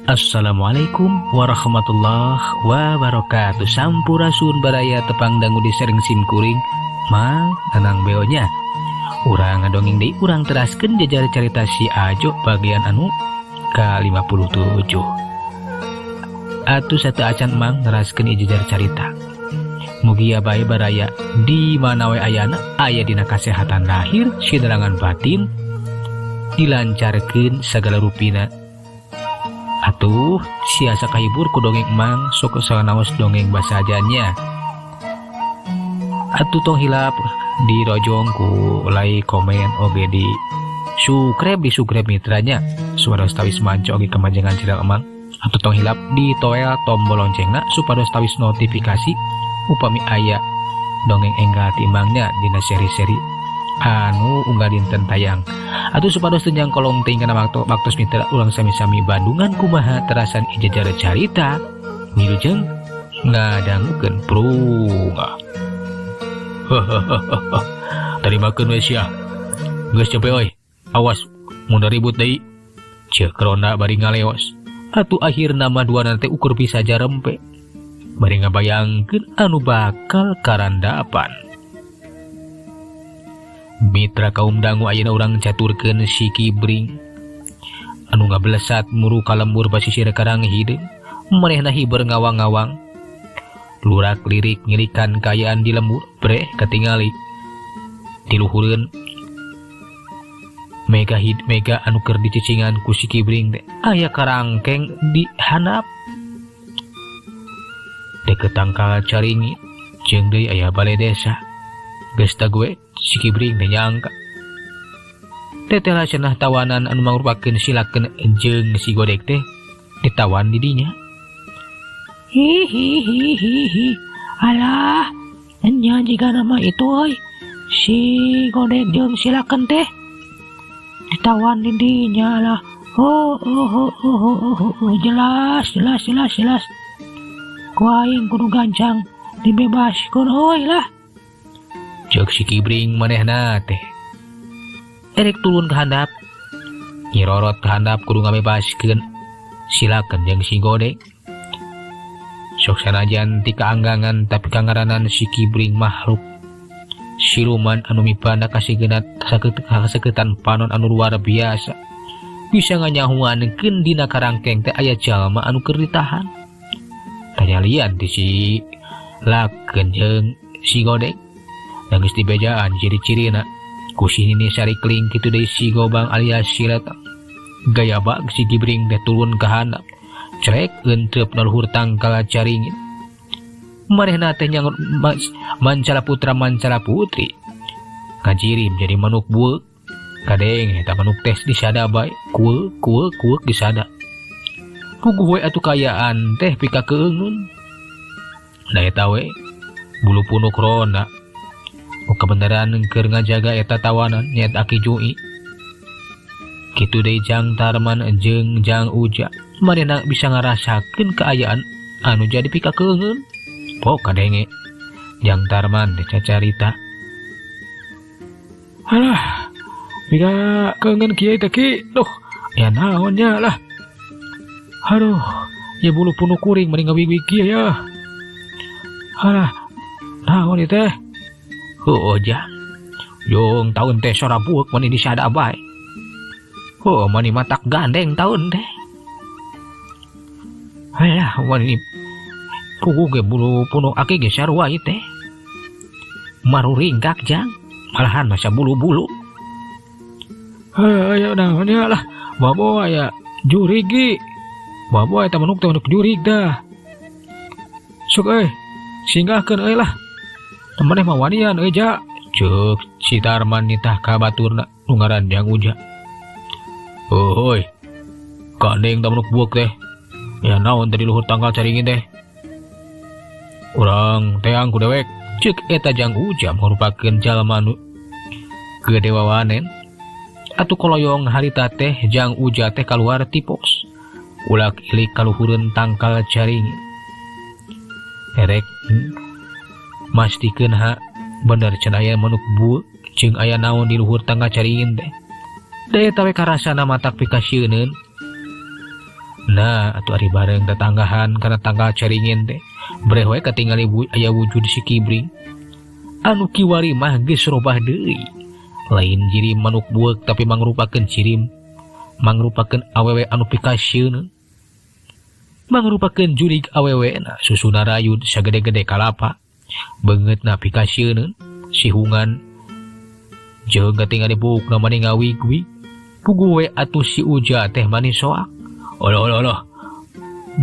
Assalamualaikum warahmatullahi wabarakatuh. Sampurasun baraya, tepang dangu di sareng simkuring Mang Nanang Beo nya. Urang ngadongeng deui, urang teraskeun jajar carita si Ajo bagian anu ka-57. Atuh sateuacan Mang neraskeun ieu jajar carita, mugia bae baraya di mana we ayana aya dina kasehatan lahir sinerangan batin, dilancarkeun sagala rupina. Atuh siasa kahibur ku dongeng Emang, sok sanaos dongeng basajanya. Atuh tong hilap dirojong ku like, komen, oge di subscribe, di subscribe mitranya, supados tawis manco oge kemajengan channel Emang. Atuh tong hilap di toel tombol loncengna supados tawis notifikasi upami aya dongeng enggal ti Emangnya dina seri-seri anu unggal dinten tayang. Atuh supados teu nyangkolong teuing kana waktu waktu mitra, urang sami-sami bandungan kumaha terasan ijajar carita. Wilujeng ngadangukeun prungah. Tarimakeun we sia. Geus cepet euy. Awas mun ribut deui. Ceuk ronda bari ngaleos. Atuh akhirna mah dua teh ukur bisa jarempe. Bari ngabayangkeun anu bakal karandapan. Mitra kaum dangu, ayeuna urang caturkeun si Kibring anu ngabelesat muru ka lembur pasisir Karang Hideung. Manehna hiber ngawang-ngawang, lurak lirik ngirikan kaayaan di lembur. Breh, katingali di luhureun mega hid mega anu keur dicicingan ku si Kibring teh aya karangkeng di handap deket tangkal caringin, jeung deui aya balai desa. Geus gue si Kibring teh nyangka tetela cenah tawanan anu mangrupakeun silakeun jeung si Godek teh ditawan di dinya. Hihihihihi. Alah, enya jiga nama itu euy. Si Godek jeung silakeun teh ditawan di dinya lah. Oh, jelas, jelas, jelas, jelas. Ku aing kudu gancang dibebaskeun euy lah. Ceuk si Kibring, manehna teh erek turun ke handap, nyirorot ke handap kudu ngabebaskeun silakeun jeung si Godek. Sok sanajan ti kaanggangan, tapi kangaranan si Kibring makhluk siluman anu mibanda kasegenat kasegetan panon anu luar biasa, bisa nganyahuankeun dina karangkeng teh aya jalma anu keur ditahan. Tanyalian ti si Lakeun jeung si Godek da geus dibejaan ciri-cirina ku si Nini Sarikling, kitu deui si Gobang alias si Letang. Gaya bag si Kibring teh turun ke handap, crek eunteup na luhur tangkal caringin. Manehna teh nyangur mancala putra mancala putri ngajirim jadi manuk bueuk. Kadeng eta manuk teh disada bae, kueuk kueuk kueuk disada. Puguh we atuh kaayaan teh pikakeungeun da eta we bulu punuk ronda. Nu kabeneran keur ngajaga eta tawanan nyaeta Aki Jui, kitu deui Jang Tarman jeung Jang Uja. Manehna bisa ngarasakeun kaayaan anu jadi pikakeungeun. Pok kadenge Jang Tarman teh cacarita. Alah, pika keungeun kieu teh ki. Duh, ya naon nya lah. Aduh, ya bulu punuk kuring mending ngawig-wig kieu ya. Alah, naon ieu teh? Heueuh Jang. Jong taun teh sora bueuk mani disada bae. Heueuh, mani matak gandeng taun teh. Alah, mani puguh ge bulu punuk aki ge sarua ieu teh. Maruringkak Jang, malahan masa bulu-bulu. Ayo naon nya lah. Babo aya jurig ge. Babo eta manuk teh manuk jurig dah. Sok euy, singgahkeun euy lah. Maneh mah wanian euy ja. Ceuk si Tarman nitah ka baturna nu ngaran Jang Uja. Heueuy. Gandeng tah manuk bueuk teh. Ya naon teh di luhur tangkal caringin teh? Urang teang ku dewek. Ceuk eta Jang Uja merupakeun jalma nu gede wawanen. Atuh koloyong harita teh Jang Uja teh kaluar ti pos. Ulak ilik kaluhureun tangkal caringin. Erek mastikeun ha bener cenah aya manuk bueuk jeung aya naon di luhur tangkal caringin teh. Da eta we karasana matak pikasieuneun. Nah atuh ari bareng tetanggahan kana tanggal caringin teh breh we katingali aya wujud si Kibring anu kiwari mah geus robah deui. Lain jirim manuk bueuk tapi mangrupakeun jirim mangrupakeun awewe anu pikasieun, mangrupakeun jurig awewe na susuna rayud sagede-gede kalapa, beungeutna pikasieun sihungan jeung katingali buukna mani ngawig-wig. Puguh we atuh si Uja teh mani soak. Alah alah alah.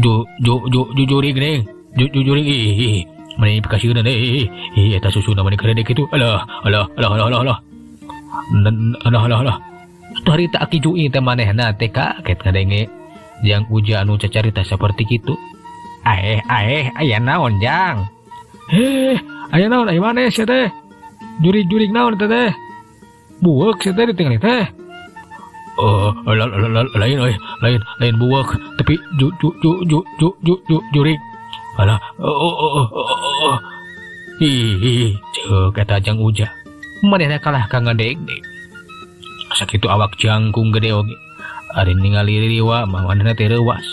Ju ju ju jujurig ning. Ju jujurig ih. Mani pikasieun ih ih eta susuna mani gede kitu. Alah alah alah alah alah alah. Alah alah alah. Tuh harita Aki Jui teh manehna teh kaget ngadenge jang Uja anu cacarita saperti kitu. Aeh aeh aya naon jang? Heh, aya naon aya maneh sia teh? Jurig-jurig naon teh teh? Bueuk sia teh ditingali teh. Oh, lain euy, lain lain bueuk tapi ju ju ju ju ju ju ju jurig. Alah, oh oh. Ih, ceuk eta jang Uja. Manehna kalah ka ngadegdeg. Sakitu awak jangkung gede oge. Ari ningali riwa mah manehna teh reuwas.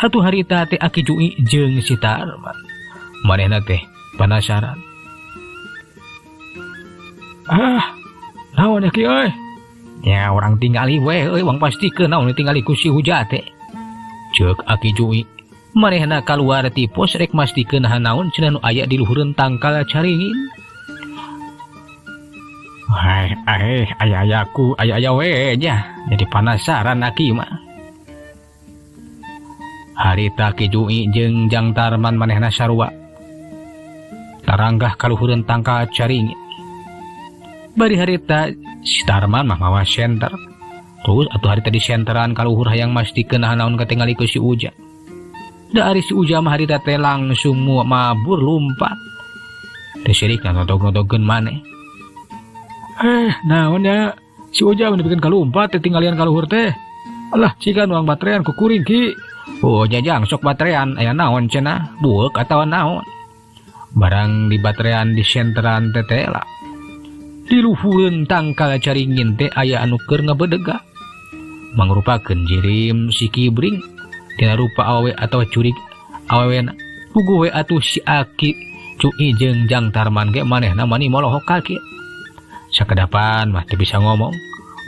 Atuh harita teh Aki Jui jeung si Tarman. Manehna teh panasaran. Ah, naon ya ki euy? Ya orang tingali we euy, wang pastikeun naon tingali ku si Uja teh. Ceuk Aki Jui. Manehna kaluar ti pos rek mastikeun naon cenah nu aya di luhureun tangkal caringin. Hai, ai, aya-ayaku, aya-aya we nya. Jadi panasaran aki mah. Harita Ki Jui jeung Jang Tarman manehna sarua. Taranggah kaluhureun tangkal caringin. Bari harita si Tarman mah mawa senter. Terus atuh harita di senteran kaluhur hayang mastikeun naon katingali ku si Uja. Da ari si Uja mah harita teh langsung mabur lumpat. Teh sirik notog-notogkeun maneh. Naon ya? Si Uja mah dibikeun kalumpat teh tinggalian kaluhur teh. Alah, cikan uang baterean ku kuring ki. Oh, jajang sok baterean aya naon cenah? Bueuk atawa naon? Barang di baterean di senteran teh teh lah. Di luhureun tangkal caringin teh aya anu keur ngabedega. Mangrupakeun jirim si Kibring tina rupa awewe atawa curig awewena. Puguh we atuh si Aki Cui jeung Jang Tarman ge manehna mani molohok kaki. Sakedapan mah teu bisa ngomong,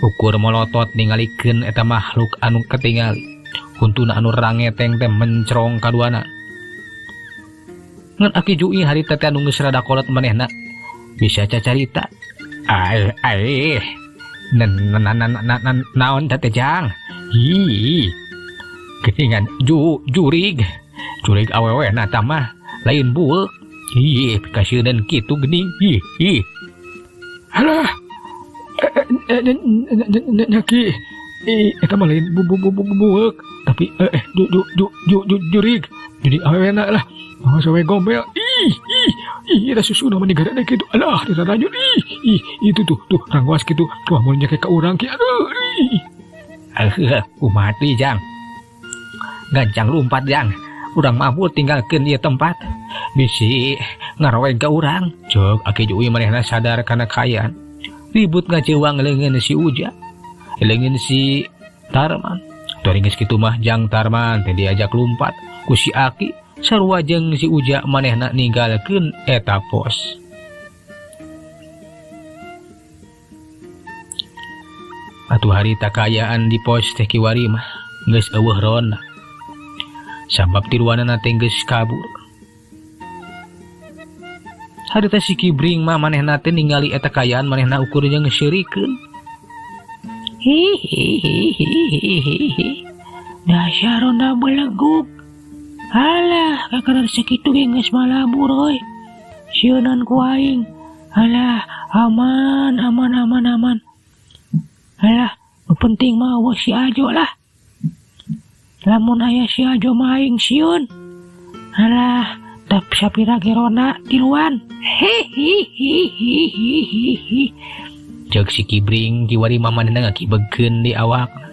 ukur molotot ningalikeun eta makhluk anu ketingali. Huntuna anu rangeteng teh mencrong kaduana. Ngan Aki Jui harita teh anu geus rada kolot manehna bisa cacarita. Aeh aeh. Naon teh Jang? Hi. Geuningan jurig. Jurig awewe na tah mah lain bueuk. Ih, pikasieun kitu geuning. Ih, ih. Alah. Nyaki. Eta mah lain bueuk, tapi jurig. Jadi awewe na lah. Oh, sawe gombel. Ih, ih, ih, eta susuna mah nigara kitu. Alah, ditarajun. Ih, ih, itu tuh, tuh rangwas kitu. Wah, mun nyake ka urang ki. Aduh, ih. Kumaha teh Jang? Gancang lumpat Jang. Urang mabur tinggalkeun ieu tempat. Bisi ngaroeg ka urang. Ceuk Aki Jui manehna sadar kana kaayaan. Ribut ngaceuwang leungeun si Uja. Leungeun si Tarman. Tuh geus kitu mah Jang Tarman teh diajak lumpat ku si Aki. Sarua jeung si Uja manehna ninggalkeun eta pos. Atuh harita kaayaan di pos teh kiwari mah geus eueuh rona. Sabab tiluanana teh geus kabur. Harita si Kibring mah manehna teh ningali eta kaayaan manehna ukur jeung seurikeun. Hihihihihihi. Dasar ronda belegug. Alah, kakara sakitu ge geus malabur euy. Sieunan ku aing. Alah, aman aman aman aman. Alah, nu penting mah eueuh si Ajo lah. Lamun aya si Ajo mah aing sieun. Alah, tap sapira ge ronda tiluan. Hihihihihihi. Ceuk si Kibring kiwari mah manehna ngakibegeun di awakna.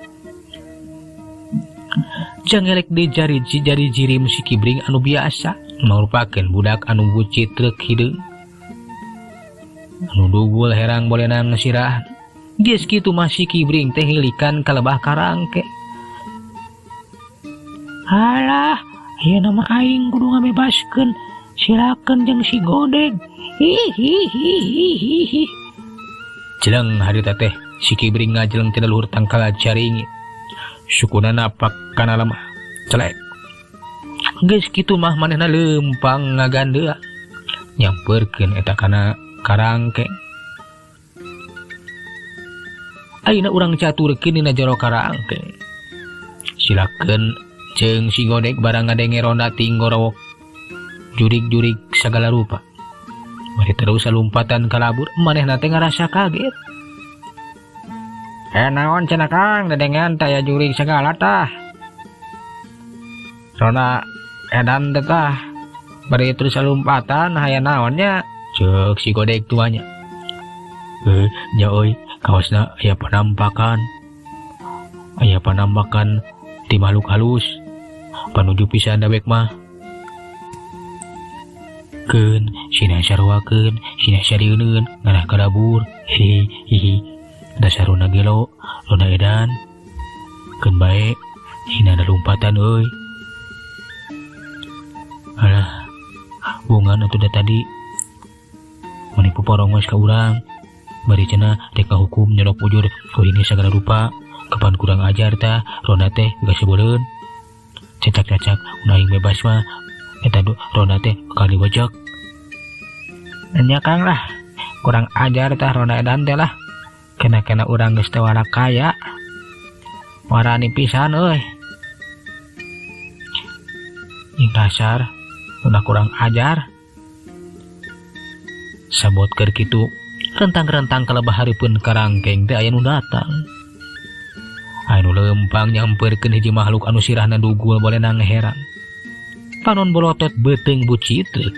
Jangelek di jari jari jirim si Kibring anu biasa merupakan budak anu bucit trek hideung. Anu dugul herang bolenang sirah. Geus kitu mah si Kibring teh hilikan ka lebah karangke. Alah, ayeuna mah aing kudu ngabebaskeun silakeun jeung si Godeg. Hihihihihi. Jeleng harita teh si Kibring ngajeleng tina luhur tangkal caringin. Sukuna napak kana lemah. Celek. Geus kitu mah manehna leumpang ngagandea. Nyamperkeun eta kana karangkeng. Ayeuna urang caturkeun dina jero karangkeng. Silakeun jeung si Godeg barang ngadenge ronda tinggorowok. Jurig-jurig sagala rupa. Bari terus lompatan kalabur manehna teh ngarasa kaget. Naon cenah Kang, dedengean teh aya jurig sagala tah. Ronda edan teh tah. Bari terus lompatan aya naon nya? Ceuk si Godeg tuanya. Nya euy, kaosna aya penampakan. Aya penampakan ti makhluk halus. Panuju pisan dawek mah. Keun sina sarwakeun, sina sarieun ngarah kalabur. Hihi. Dasar rona gelo, rona edan. Keun bae sina ada lompatan euy. Alah, bungan atuh da tadi. Menipu porongos ka urang. Bari cenah rek kahukum nyolok bujur ku ini sagala rupa. Kapan kurang ajar tah ronda teh geus sebeuleun. Cacak-cacak mun aing bebas mah eta ronda teh bakal diwejek. Nya Kang lah, kurang ajar tah ronda edan teh lah. Kena-kena urang geus teu wara kaya. Warani pisan euy. Ing dasar ronda kurang ajar. Sabot keur kitu rentang-rentang kalebah hareupeun karangkeng teh aya nu datang. Aya nu leumpang nyamperkeun hiji makhluk anu sirahna dugul bolenang herang. Panon bolotot beuteung bucitreuk.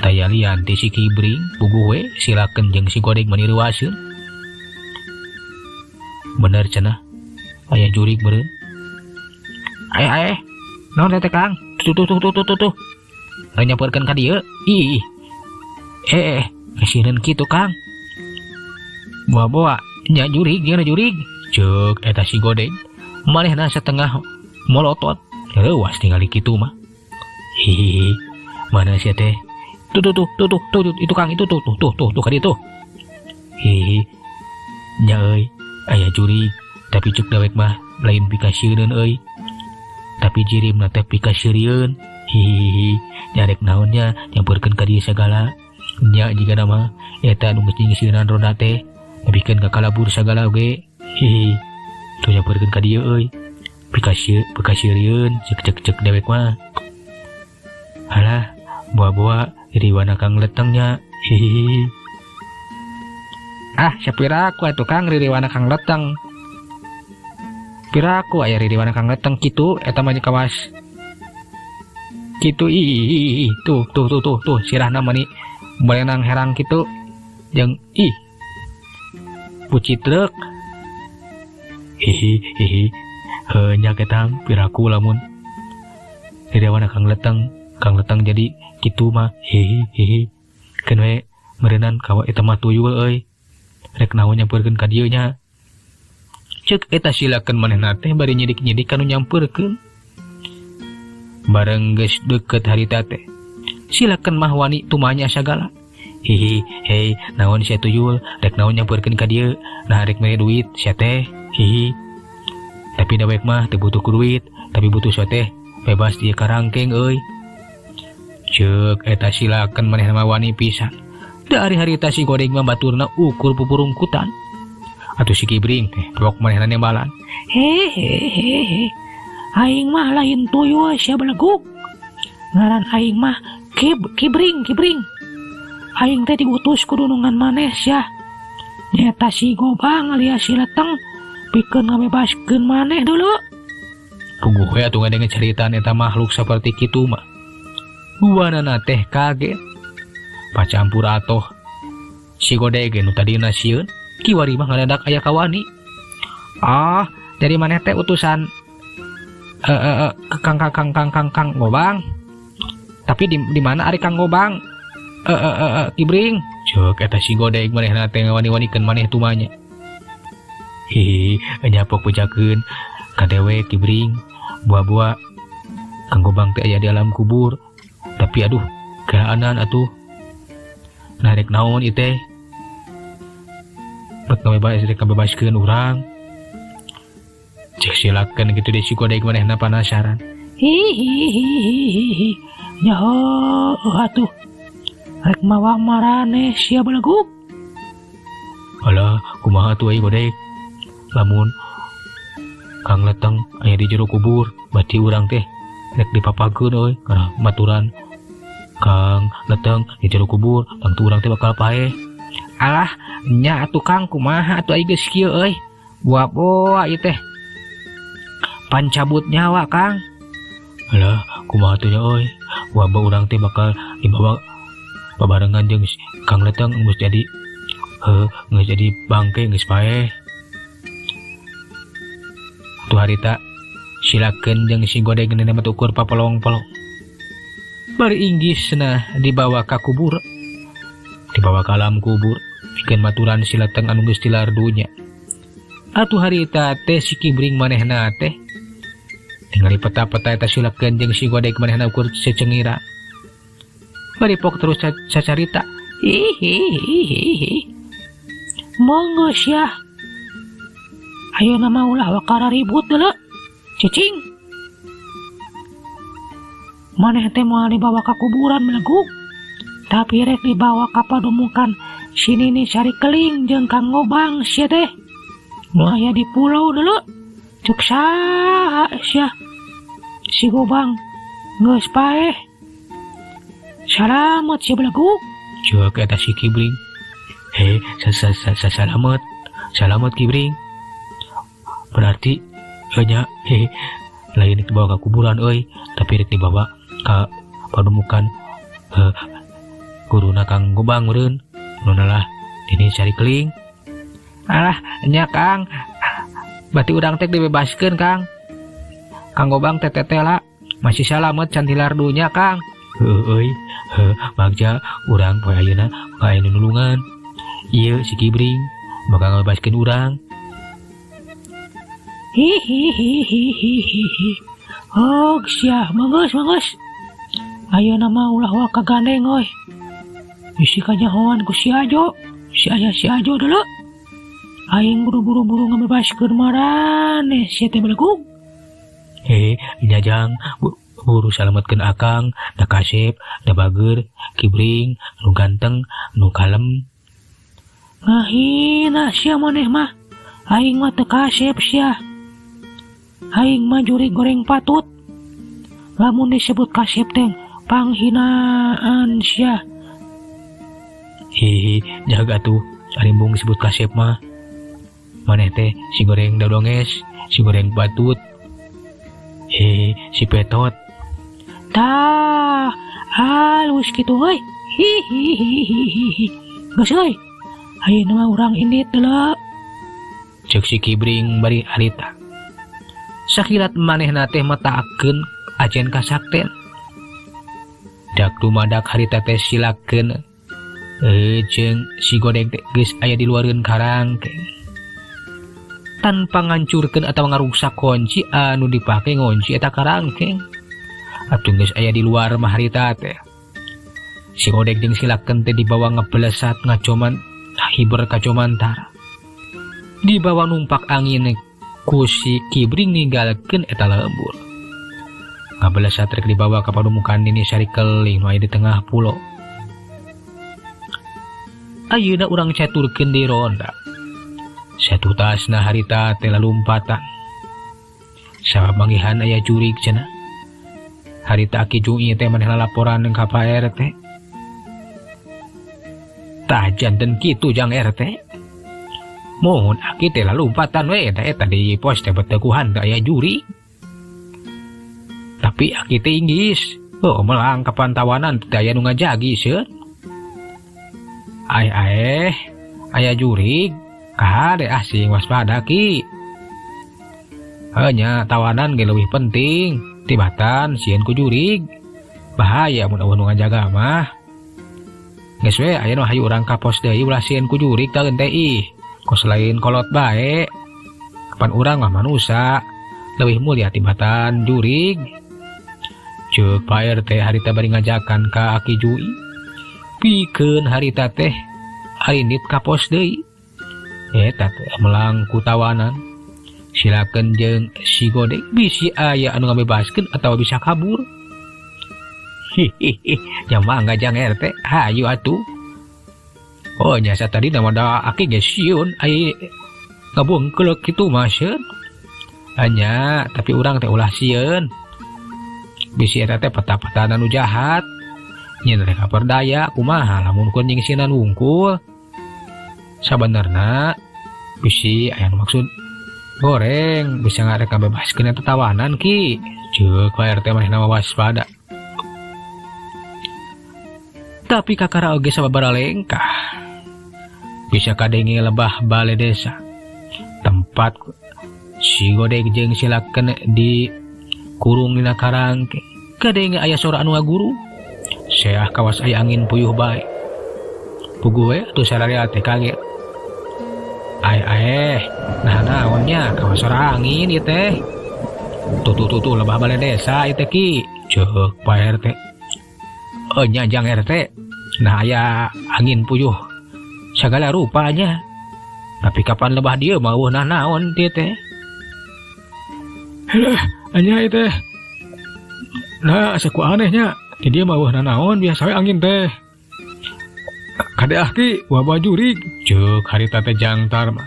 Taya lian ti si Kibring puguh we silakeun jeung si Godeg meuni reuaseun. Bener cenah aya jurig meureun. Ae ae, naon teh Kang? Tuh tuh tuh tuh tuh tuh. Nyamperkeun ka dieu. Ih. Kasihan kitu Kang. Boa-boa nya jurig, nya jurig. Ceuk eta si Godeg. Manehna setengah molotot. Leuwas tingali kitu mah. Hihihi. Mana sia teh? Tuh tuh tuh tuh tuh tuh itu Kang, itu tuh tuh tuh tuh tuh ka dieu tuh. Hihihi. Nya euy, aya jurig, tapi cuk dawek mah lain pikasieun euy. Tapi jirimna teh pikaseurieun. Hihihi. Nya rek naon nya nyamperkeun ka dieu sagala. Nya jigana mah eta nu geus nyingsieunan ronda teh nepikeun ka kalabur sagala oge. Hihi. Tuh nyamperkeun ka dieu euy. Pikaseurieun cek cek cek dewek mah. Halah, boa-boa riwana Kang Letengnya. Hihihi. Ah, sapiraku atuh Kang ririwana Kang Leteng. Piraku aya ririwana Kang Leteng kitu eta mah kawas. Kitu ih tuh tuh tuh tuh tuh sirahna mani berenang herang kitu jeung ih pucitrek. Hihi hihi. Heuh nya ketang piraku lamun ririwana Kang Leteng, Kang Leteng jadi kitu mah. Hihi hihi. Keun we meureunnan kawa eta mah tuyul euy. Rek naon nyamperkeun ka dieu nya. Ceuk eta silakeun manehna teh bari nyidik-nyidik kanu nyamperkeun. Bareng geus deukeut harita teh. Silakeun mah wani tumanya sagala. Hihi, hei, naon sia tuyul, rek naon nyamperkeun ka dieu, nah rek mere duit sia teh. Hihi. Tapi dawek mah teu butuh ku duit, tapi butuh sia teh bebas di karangkeng euy. Ceuk eta silakeun manehna mah wani pisan. Da ari harita si Godeg mah baturna ukur pupurungkutan. Atuh si Kibring teh brok manehna nembalan. Hehehehe. Aing mah lain tuyul sia beleguk. Ngaran aing mah Kibring, Kibring. Aing teh diutus ku dunungan maneh sia. Nyeta si Gobang alias si Leteng pikeun ngabebaskeun maneh dulu. Puguh we atuh ngadenge caritaan eta makhluk saperti kitu mah. Duanana teh kaget. Pacampur atoh. Si Godeg nu tadina sieun, kiwari mah ngadadak aya kawani. Ah, dari maneh teh utusan Kang Kang Kang Kang Kang Kang Gobang. Tapi di mana ari Kang Gobang? Kibring. Ceuk eta si Godeg manehna teh ngawani-wanikeun maneh tumanya. Hihi, nyapok bejakeun ka dewe Kibring. Buah-buah Kang Gobang teh aya di alam kubur. Tapi aduh, keaanan atuh. Nah rek naon ieu teh? Bet ngabebas rek ngabebaskeun urang. Cek silakan gitu deh si Godeg manehna penasaran. Hihihihihi. Nyaho atuh. Rek mawa maraneh sia beleguk. Alah, kumaha atuh ai Godeg? Lamun Kang Leteng aya di jero kubur, berarti urang teh rek dipapakeun euy karena maturan Kang Leteng di jero kubur, tangtu urang teh bakal paeh. Alah, nya atuh Kang kumaha atuh ai geus kieu euy. Boa-boa ieu teh. Pancabut nyawa Kang. Alah, kumaha atuh nya euy. Wabah urang teh bakal dibawa babarengan jeung Kang Leteng geus jadi heuh geus jadi bangke geus paeh. Tuh harita silakeun jeung si Godeg nenek mah ukur papelong-pelong. Bari inggisna dibawa ka kubur. Dibawa ka alam kubur pikeun maturan si Leteng anu geus tilar dunya. Atuh harita teh si Kibring manehna teh tingali peta-peta eta silakeun jeung si Godeg manehna ukur secengira. Bari pok terus cacarita. Hihihihihi. Monggo sia. Ayeuna mah ulah wakara ribut deuleu. Cicing. Maneh teh moal dibawa ka kuburan beleguk. Tapi rek dibawa ka pademukan si Nini Sari Keling jeung Kang Gobang sia teh. Nu aya di pulau deuleu. Cek saha sia? Si Gobang geus paeh. Salamet si beleguk. Cek eta si Kibring. He, salamet. Salamet Kibring. Berarti nya he lain dibawa ke kuburan euy, tapi rek dibawa ka pademukan guruna Kang Gobang meureun. Nu lah Nini Sari Keling. Alah nya Kang. Berarti urang teh dibebaskeun Kang. Kang Gobang teh tetela masih salamet can tilar dunya Kang. Heuh euy, heuh bagja urang poe ayeuna ka aya nu nulungan. Ieu si Kibring bakal ngabebaskeun urang. Hihihihihihi. Oh, sia, manggeus manggeus. Ayeuna mah ulah waka gandeng euy. Bisi kanyahoan ku si Ajo. Si aya si Ajo deuleu. Aing buru-buru buru ngabebaskeun maraneh sia teh belegug. Hehe, nya jang buru salametkeun akang, da kasep, da bager, Kibring, nu ganteng, nu kalem. Ngahina sia maneh mah. Aing mah teu kasep sia. Aing mah jurig goreng patut. Lamun disebut kasep teh panghinaan sia. Hihi, jaga tuh, arimbung disebut kasep mah. Maneh teh si goreng dodonges, si goreng batut. Hehe, si petot. Tah, halus kitu euy. Hihihihihi. Geus euy. Ayeuna mah urang indit deuleu. Cek si Kibring bari harita. Sakilat manehna teh mataakeun ajen kasakten. Dak dumadak harita teh silakeun jeung si Godeg teh geus aya di luareun karangkeng. Tanpa ngancurkeun atawa ngaruksak kunci anu dipake ngunci eta karangkeng. Atuh geus aya di luar mah harita teh. Si Godeg jeung silakeun teh dibawa ngebelesat ngacoman hiber kacomantara. Dibawa numpak angin ku si Kibring ninggalkeun eta lembur. Ngabelesat rek dibawa ka pademukan Nini Sari Keling nu aya di tengah pulau. Ayeuna urang caturkeun di ronda. Satutasna harita teh lalumpatan. Sabab manggihan aya jurig cenah. Harita Aki Jui teh manehna laporan ka Pak RT. Tah janten kitu jang RT. Mohon aki teh lalumpatan we eta eta di pos teh beteguhan teh aya jurig. Tapi aki teh inggis. Oh, melang kapantawanan teh aya nu ngajagi sieun. Aeh aeh, aya jurig. Kade ah sing waspada ki. Heuh nya tawanan ge leuwih penting tibatan sieun ku jurig. Bahaya mun eueuh nu ngajaga mah. Geus we aya nu hayu urang ka pos deui ulah sieun ku jurig taeun teh ih. Kos lain kolot bae. Kapan urang mah manusa leuwih mulia tibatan jurig. Ceuk Pak RT harita bari ngajakan ka Aki Jui. Pikeun harita teh arindit ka pos deui. Eta teh melang ku tawanan. Silakeun jeung si Godeg bisi aya anu ngabebaskeun atawa bisa kabur. Hihihi, nya mangga jang RT, hayu atuh. Oh nya satadina mah da aki ge sieun ai ngabungkeuleuh kitu mah sieun. Anya, tapi urang teh ulah sieun. Bisi eta teh peta-peta anu jahat. Nyen rek perdaya kumaha lamun kun nyingsinan wungkul. Sabenerna bisi aya nu maksud goreng bisa ngarek ngabebaskeun eta tawanan ki. Ceuk Pak RT manehna mah waspada. Tapi kakara oge sababaraha lengkah. Bisa kadenge lebah bale desa. Tempat si Godeg jeung silakeun di kurung dina karangke. Kadenge aya sora anu ngaguru. Seah kawas aya angin puyuh bae. Puguh we atuh sararea teh kaget. Ae ae, nah naon nya kawas sora angin ieu teh. Tuh tuh tuh tuh lebah bale desa ieu teh ki. Ceuk Pak RT. Oh nya jang RT. Nah aya angin puyuh sagala rupanya. Tapi kapan lebah dieu mah eueuh nah naon ieu teh. Heuh, anya ieu teh. Nah, asa ku anehnya. Di dieu mah eueuh naon biasa we angin teh. Kade ah ki, wabah jurig. Ceuk harita teh jang Tarman.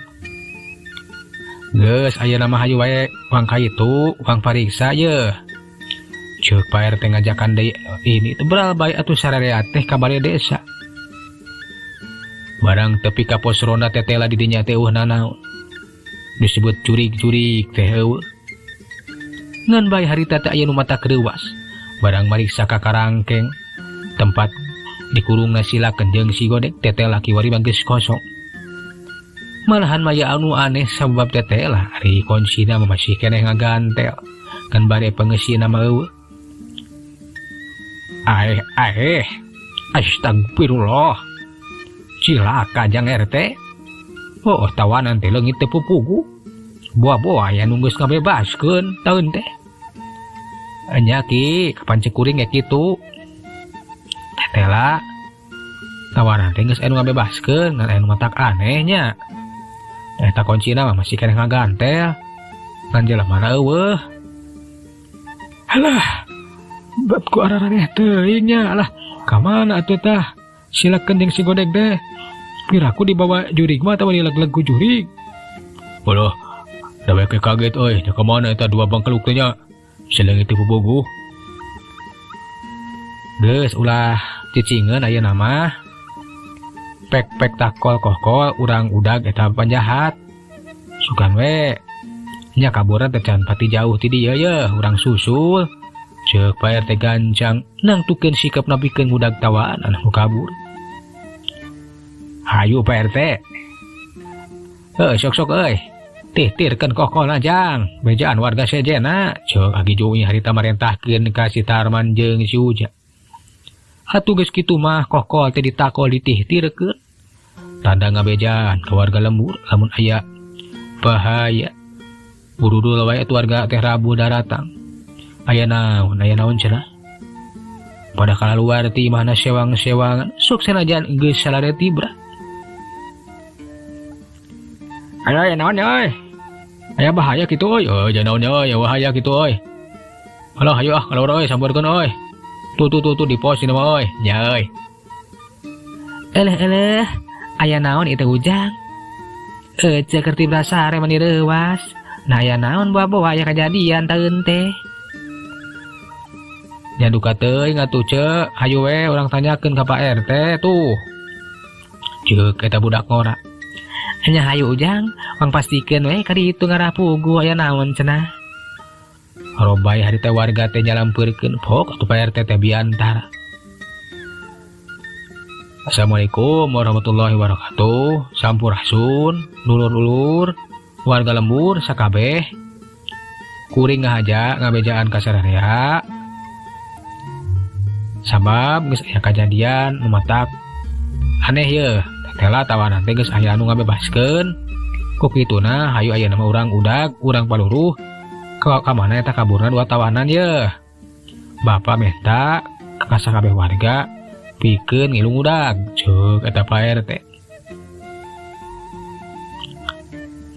Geus ayeuna mah hayu wae wang ka itu, wang pariksa yeuh. Ceuk Pak RT ngajakan deui ini teh beral bae atuh sararea teh ka bale desa. Barang tepi ka pos ronda teh tela di dinya teh eueuh nanaon. Disebut jurig-jurig teh eueuh. Ngan bae harita teh aya nu mata kreuwas. Barang mariksa ka karangkeng tempat dikurungna silakeun jeung si Godeg tetela kiwari mah geus kosong. Malahan maya anu aneh sabab tetela ari kuncina mah masih keneh ngagantel. Kan bare pangeusina mah eueuh. Aeh aeh, astagfirullah. Cilaka jang RT. Oh, tawanan teh leungit teh pupugu. Buah-buah aya nu geus ngabebaskeun taun teh. Nya ki, kapan cek kuring ge kitu. Tetela tawanan teh geus aya nu ngabebaskeun, ngan aya nu matak aneh nya. Eta kuncina mah masih keneh ngagantel. Ngan jelema eueuh. Alah, bat ku araraneh teuing nya. Alah, ka mana atuh tah? Silakeun jeung si Godeg teh. Piraku dibawa jurig mah atawa dileg-leg ku jurig. Waduh, da we kaget euy, nya ka mana eta dua bangkeluk teh nya? Sileung teh pupuguh. Geus ulah cicingeun ayeuna mah. Pek-pek takol kohkol urang udag eta panjahat. Sugan we nya kaburan teh can pati jauh ti dieu yeuh, urang susul. Ceuk Pak RT gancang nangtukeun sikap napikeun ngudag tawanan anu kabur. Hayu Pak RT. Heuh, sok-sok euy. Tihtirkeun kokolna jang, bejaan warga sejena. Ceuk Aki Jui harita marentahkeun ka si Tarman jeung si Uja. Atuh geus kitu mah kokol teh ditakol ditihtirkeun. Tanda ngabejaan ka warga lembur lamun aya bahaya. Burudul wae atuh warga teh Rabu daratang. Aya naon, aya naon cenah. Pada kalaluar ti imahna sewang-sewangan, sok sanajan geus salare tibra. Aya, aya naon euy? Aya bahaya kitu euy. Euy, aya naon euy, aya bahaya kitu euy. Alah hayu ah kaluar euy, sampeurkeun euy. Tuh tuh tuh tuh di pos ini mah euy. Nya euy. Eleh eleh, aya naon ieu teh Ujang? Ece keur tibra sare mani reuwas. Nah aya naon buah-buah aya kajadian taeun teh. Nya duka teuing atuh ceuk, hayu we urang tanyakeun ka Pak RT tuh. Ceuk eta budak ngora. Nya hayu Ujang, wang pastikeun we ka ditu ngarah puguh aya naon cenah. Robay harita warga teh nyalampeurkeun pok atuh Pak RT teh biantara. Assalamualaikum warahmatullahi wabarakatuh. Sampurasun, dulur-dulur, warga lembur sakabeh. Kuring ngahaja ngabejaan ka sararea. Sabab geus aya kajadian nu matak aneh yeuh. Tetela tawanan teh geus aya anu ngabebaskeun. Ku kituna hayu ayeuna mah urang udag, urang paluruh. Ka mana eta kaburna dua tawanan yeuh. Bapak menta ka sakabeh warga pikeun ngilu ngudag ceuk eta Pak RT.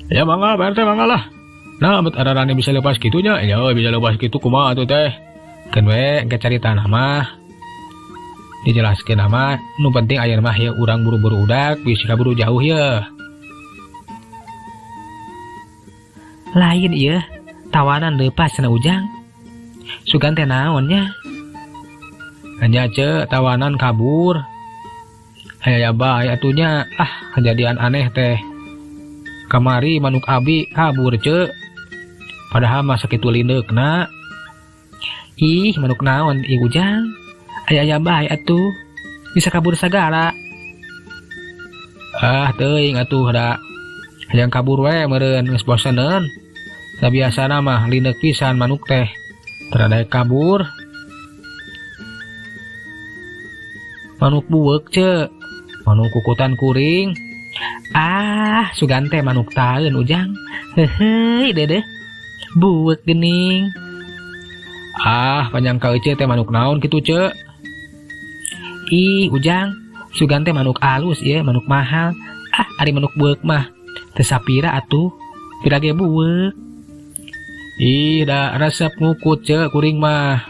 Ya mangga Pak RT mangga lah. Nah bet ararane bisa lepas kitunya. Ya bisa lepas kitu kumaha atuh teh. Keun we engke caritana mah. Dijelaskeun mah nu penting ayeuna mah ya urang buru-buru udag bisi kaburu jauh ye. Lain ieu tawanan leupas cenah Ujang. Sugan teh naon nya? Nya ce tawanan kabur. Aya bae atuh nya. Ah kejadian aneh teh. Kamari manuk abi kabur ce. Padahal mah sakitu lindeukna. Ih manuk naon ieu Ujang? Aya-aya bae atuh. Bisa kabur sagala. Ah teuing atuh da. Hayang kabur we meureun geus boseneun. Da biasana mah lindeuk pisan manuk teh. Teu kabur. Manuk bueuk ce. Manuk kukutan kuring. Ah, sugan teh manuk taeun Ujang. Heuheuy dedeh. Bueuk geuning. Ah, panjang ka ece teh manuk naon kitu ce? Ih, Ujang, sugan teh manuk alus ieu, manuk mahal. Ah, ari manuk bueuk mah teu sapira atuh. Pira ge bueuk. Ih, da resep ngukut ce kuring mah.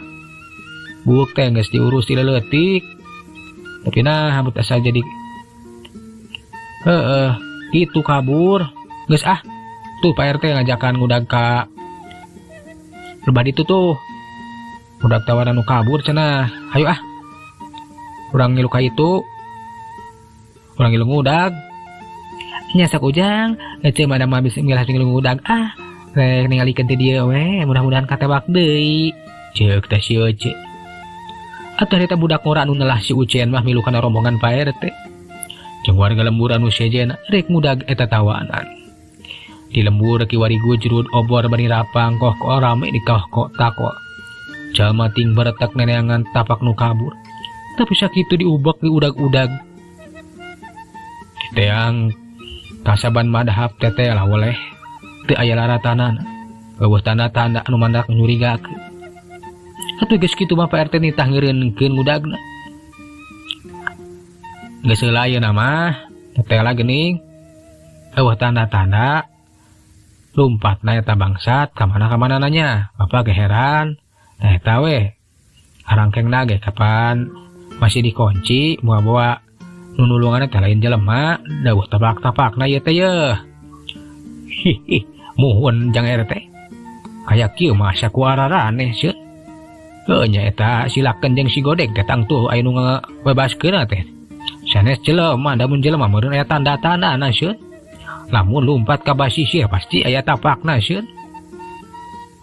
Bueuk teh geus diurus ti leutik. Tapi nah hambut asa jadi heeh, kitu kabur. Geus ah. Tuh Pak RT ngajakan ngudag ka lebah ditu tuh. Ngudag tawanan nu kabur cenah. Hayu ah. Urang ngilu ka itu. Urang ngilu ngudag. Nya sok Ujang, ece mah da mah bisa ngilah ngilu ngudag ah. Rek ningalikeun ti dieu we, mudah-mudahan katewak deui. Ceuk teh si Ece. Atuh eta budak ngora anu nelah si Ucen mah milu kana rombongan Pak RT. Jeung warga lembur anu sejen rek ngudag eta tawanan. Di lembur kiwari gujrud obor bari rapang koh ko rame di koh ko tako. Jalma ting beretek neneangan tapak nu kabur. Tapi sakitu diubek diudag-udag. Diteang kasaban madhab teteh lah woleh. Teu aya laratanana. Eueuh tanda-tanda anu mandak nyurigakeun. Atuh geus kitu mah Pak RT nitah ngeureunkeun ngudagna. Geus heula ayeuna mah teteh lah geuning. Eueuh tanda-tanda lumpatna eta bangsat ka mana-kamana nanya. Bapak ge heran. Nah eta we harangkengna ge kapan masih dikunci moal-moal nunulunganna teh lain jelema dawuh tapak-tapakna ieu teh yeuh. Hihi, muhun jang RT. Kaya kieu mah asa ku araraneh sieun. Heuh nya eta silakeun jeung si Godeg teh tangtuh aya nu ngabebaskeunna teh. Sanes jelema, da mun jelema meureun aya tanda-tandana sieun. Lamun lumpat ka basisir pasti aya tapakna sieun.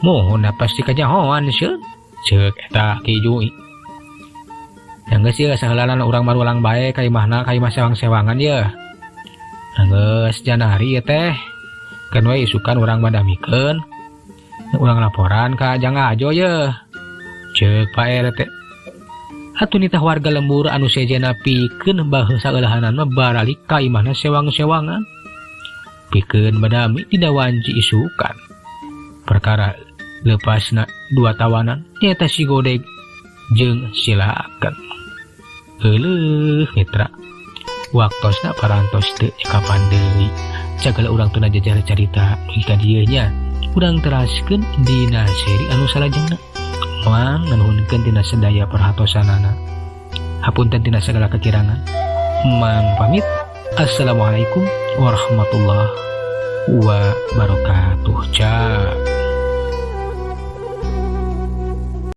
Muhun pasti kajahoan sieun. Ceuk eta Ki Jui. Yang geus ieu saheulana urang marulang bae ka imahna ka imah sewang-sewangan ye. Nah geus janari ieu teh. Keun we isukan urang badamikeun. Urang laporan ka Jang Ajo ye. Ceuk Pak RT. Atuh nitah warga lembur anu sejenna pikeun baheus saeulahanan mah baralik ka imahna sewang-sewangan. Pikeun badami dina wanci isukan. Perkara lepasna dua tawanan nyaeta si Godeg jeung silakan. Euleuh mitra. Waktosna parantos teu kapan deui. Cagala urang tuna jajar carita dugi ka dieu nya. Urang teraskeun dina seri anu salajengna. Mang nganuhunkeun tina sadaya perhatosanana. Hapunten tina sagala kekirangan. Mang pamit. Assalamualaikum warahmatullahi wabarakatuh.